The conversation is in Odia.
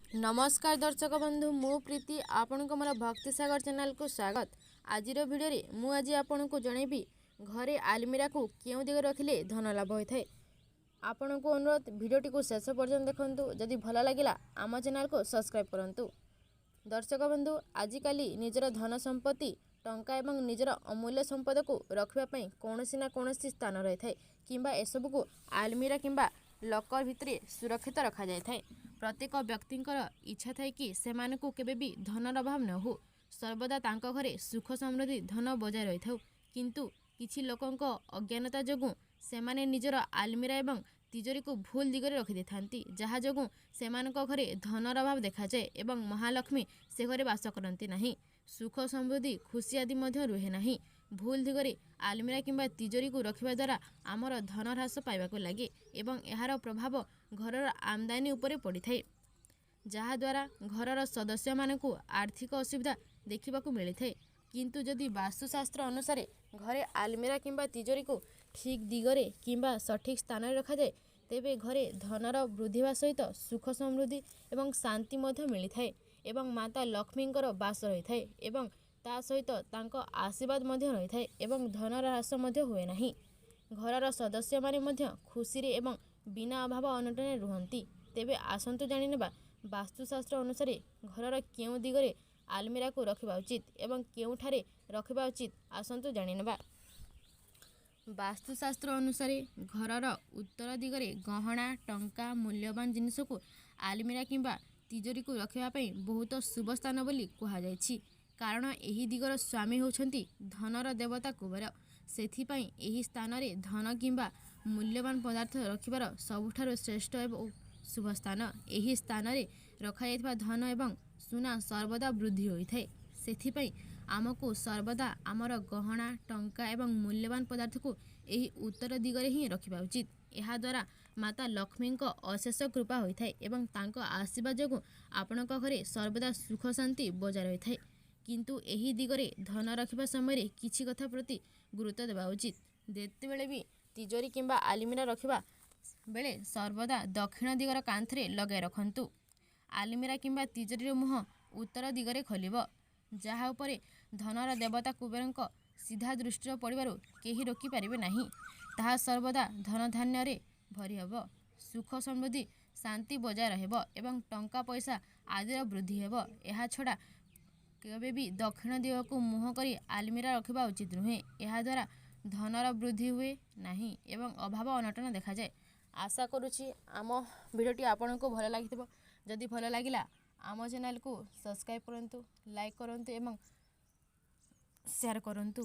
ନମସ୍କାର ଦର୍ଶକ ବନ୍ଧୁ, ମୁଁ ପ୍ରୀତି, ଆପଣଙ୍କୁ ମୋର ଭକ୍ତି ସାଗର ଚ୍ୟାନେଲକୁ ସ୍ୱାଗତ। ଆଜିର ଭିଡ଼ିଓରେ ମୁଁ ଆଜି ଆପଣଙ୍କୁ ଜଣାଇବି ଘରେ ଆଲମିରାକୁ କେଉଁ ଦିଗରେ ରଖିଲେ ଧନ ଲାଭ ହୋଇଥାଏ। ଆପଣଙ୍କୁ ଅନୁରୋଧ, ଭିଡ଼ିଓଟିକୁ ଶେଷ ପର୍ଯ୍ୟନ୍ତ ଦେଖନ୍ତୁ। ଯଦି ଭଲ ଲାଗିଲା, ଆମ ଚ୍ୟାନେଲକୁ ସବସ୍କ୍ରାଇବ୍ କରନ୍ତୁ। ଦର୍ଶକ ବନ୍ଧୁ, ଆଜିକାଲି ନିଜର ଧନ ସମ୍ପତ୍ତି, ଟଙ୍କା ଏବଂ ନିଜର ଅମୂଲ୍ୟ ସମ୍ପଦକୁ ରଖିବା ପାଇଁ କୌଣସି ନା କୌଣସି ସ୍ଥାନ ରହିଥାଏ କିମ୍ବା ଏସବୁକୁ ଆଲମିରା କିମ୍ବା ଲକର ଭିତରେ ସୁରକ୍ଷିତ ରଖାଯାଇଥାଏ। ପ୍ରତ୍ୟେକ ବ୍ୟକ୍ତିଙ୍କର ଇଚ୍ଛା ଥାଏ କି ସେମାନଙ୍କୁ କେବେ ବି ଧନର ଅଭାବ ନ ହେଉ, ସର୍ବଦା ତାଙ୍କ ଘରେ ସୁଖ ସମୃଦ୍ଧି, ଧନ ବଜାୟ ରହିଥାଉ। କିନ୍ତୁ କିଛି ଲୋକଙ୍କ ଅଜ୍ଞାନତା ଯୋଗୁଁ ସେମାନେ ନିଜର ଆଲମିରା ଏବଂ ତିଜୋରିକୁ ଭୁଲ ଦିଗରେ ରଖିଦେଇଥାନ୍ତି, ଯାହା ଯୋଗୁଁ ସେମାନଙ୍କ ଘରେ ଧନର ଅଭାବ ଦେଖାଯାଏ ଏବଂ ମହାଲକ୍ଷ୍ମୀ ସେ ଘରେ ବାସ କରନ୍ତି ନାହିଁ। ସୁଖ ସମୃଦ୍ଧି, ଖୁସି ଆଦି ମଧ୍ୟ ରୁହେ ନାହିଁ। ଭୁଲ ଦିଗରେ ଆଲମିରା କିମ୍ବା ତିଜୋରିକୁ ରଖିବା ଦ୍ୱାରା ଆମର ଧନ ହ୍ରାସ ପାଇବାକୁ ଲାଗେ ଏବଂ ଏହାର ପ୍ରଭାବ ଘରର ଆମଦାନୀ ଉପରେ ପଡ଼ିଥାଏ, ଯାହାଦ୍ୱାରା ଘରର ସଦସ୍ୟମାନଙ୍କୁ ଆର୍ଥିକ ଅସୁବିଧା ଦେଖିବାକୁ ମିଳିଥାଏ। କିନ୍ତୁ ଯଦି ବାସ୍ତୁଶାସ୍ତ୍ର ଅନୁସାରେ ଘରେ ଆଲମିରା କିମ୍ବା ତିଜୋରିକୁ ଠିକ୍ ଦିଗରେ କିମ୍ବା ସଠିକ୍ ସ୍ଥାନରେ ରଖାଯାଏ, ତେବେ ଘରେ ଧନର ବୃଦ୍ଧି ହେବା ସହିତ ସୁଖ ସମୃଦ୍ଧି ଏବଂ ଶାନ୍ତି ମଧ୍ୟ ମିଳିଥାଏ ଏବଂ ମାତା ଲକ୍ଷ୍ମୀଙ୍କର ବାସ ରହିଥାଏ ଏବଂ ତା ସହିତ ତାଙ୍କ ଆଶୀର୍ବାଦ ମଧ୍ୟ ରହିଥାଏ ଏବଂ ଧନର ହ୍ରାସ ମଧ୍ୟ ହୁଏ ନାହିଁ। ଘରର ସଦସ୍ୟମାନେ ମଧ୍ୟ ଖୁସିରେ ଏବଂ ବିନା ଅଭାବ ଅନଟନରେ ରୁହନ୍ତି। ତେବେ ଆସନ୍ତୁ ଜାଣିନେବା ବାସ୍ତୁଶାସ୍ତ୍ର ଅନୁସାରେ ଘରର କେଉଁ ଦିଗରେ ଆଲମିରାକୁ ରଖିବା ଉଚିତ ଏବଂ କେଉଁଠାରେ ରଖିବା ଉଚିତ। ଆସନ୍ତୁ ଜାଣିନେବା। ବାସ୍ତୁଶାସ୍ତ୍ର ଅନୁସାରେ ଘରର ଉତ୍ତର ଦିଗରେ ଗହଣା, ଟଙ୍କା, ମୂଲ୍ୟବାନ ଜିନିଷକୁ ଆଲମିରା କିମ୍ବା ତିଜୋରିକୁ ରଖିବା ପାଇଁ ବହୁତ ଶୁଭ ସ୍ଥାନ ବୋଲି କୁହାଯାଇଛି। କାରଣ ଏହି ଦିଗର ସ୍ୱାମୀ ହେଉଛନ୍ତି ଧନର ଦେବତା କୁବେର। ସେଥିପାଇଁ ଏହି ସ୍ଥାନରେ ଧନ କିମ୍ବା ମୂଲ୍ୟବାନ ପଦାର୍ଥ ରଖିବାର ସବୁଠାରୁ ଶ୍ରେଷ୍ଠ ଏବଂ ଶୁଭ ସ୍ଥାନ। ଏହି ସ୍ଥାନରେ ରଖାଯାଇଥିବା ଧନ ଏବଂ ସୁନା ସର୍ବଦା ବୃଦ୍ଧି ହୋଇଥାଏ। ସେଥିପାଇଁ ଆମକୁ ସର୍ବଦା ଆମର ଗହଣା, ଟଙ୍କା ଏବଂ ମୂଲ୍ୟବାନ ପଦାର୍ଥକୁ ଏହି ଉତ୍ତର ଦିଗରେ ହିଁ ରଖିବା ଉଚିତ। ଏହାଦ୍ୱାରା ମାତା ଲକ୍ଷ୍ମୀଙ୍କ ଅଶେଷ କୃପା ହୋଇଥାଏ ଏବଂ ତାଙ୍କ ଆଶୀର୍ବାଦ ଯୋଗୁଁ ଆପଣଙ୍କ ଘରେ ସର୍ବଦା ସୁଖ ଶାନ୍ତି ବଜାୟ ରହିଥାଏ। କିନ୍ତୁ ଏହି ଦିଗରେ ଧନ ରଖିବା ସମୟରେ କିଛି କଥା ପ୍ରତି ଗୁରୁତ୍ୱ ଦେବା ଉଚିତ। ଯେତେବେଳେ ବି ତିଜୋରି କିମ୍ବା ଆଲମିରା ରଖିବା ବେଳେ ସର୍ବଦା ଦକ୍ଷିଣ ଦିଗର କାନ୍ଥରେ ଲଗାଇ ରଖନ୍ତୁ। ଆଲମିରା କିମ୍ବା ତିଜୋରିର ମୁହଁ ଉତ୍ତର ଦିଗରେ ଖୋଲିବ, ଯାହା ଉପରେ ଧନର ଦେବତା କୁବେରଙ୍କ ସିଧା ଦୃଷ୍ଟିର ପଡ଼ିବାରୁ କେହି ରୋକିପାରିବେ ନାହିଁ। ତାହା ସର୍ବଦା ଧନଧାନ୍ୟରେ ଭରି ହେବ, ସୁଖ ସମୃଦ୍ଧି ଶାନ୍ତି ବଜାୟ ରହିବ ଏବଂ ଟଙ୍କା ପଇସା ଆଦିର ବୃଦ୍ଧି ହେବ। ଏହାଛଡ଼ା କେବେ ବି ଦକ୍ଷିଣ ଦିଗକୁ ମୁହଁ କରି ଆଲମିରା ରଖିବା ଉଚିତ ନୁହେଁ। ଏହାଦ୍ୱାରା ଧନର ବୃଦ୍ଧି ହୁଏ ନାହିଁ ଏବଂ ଅଭାବ ଅନଟନ ଦେଖାଯାଏ। ଆଶା କରୁଛି ଆମ ଭିଡ଼ିଓଟି ଆପଣଙ୍କୁ ଭଲ ଲାଗିଥିବ। ଯଦି ଭଲ ଲାଗିଲା, ଆମ ଚ୍ୟାନେଲକୁ ସବସ୍କ୍ରାଇବ୍ କରନ୍ତୁ, ଲାଇକ୍ କରନ୍ତୁ ଏବଂ ସେୟାର କରନ୍ତୁ।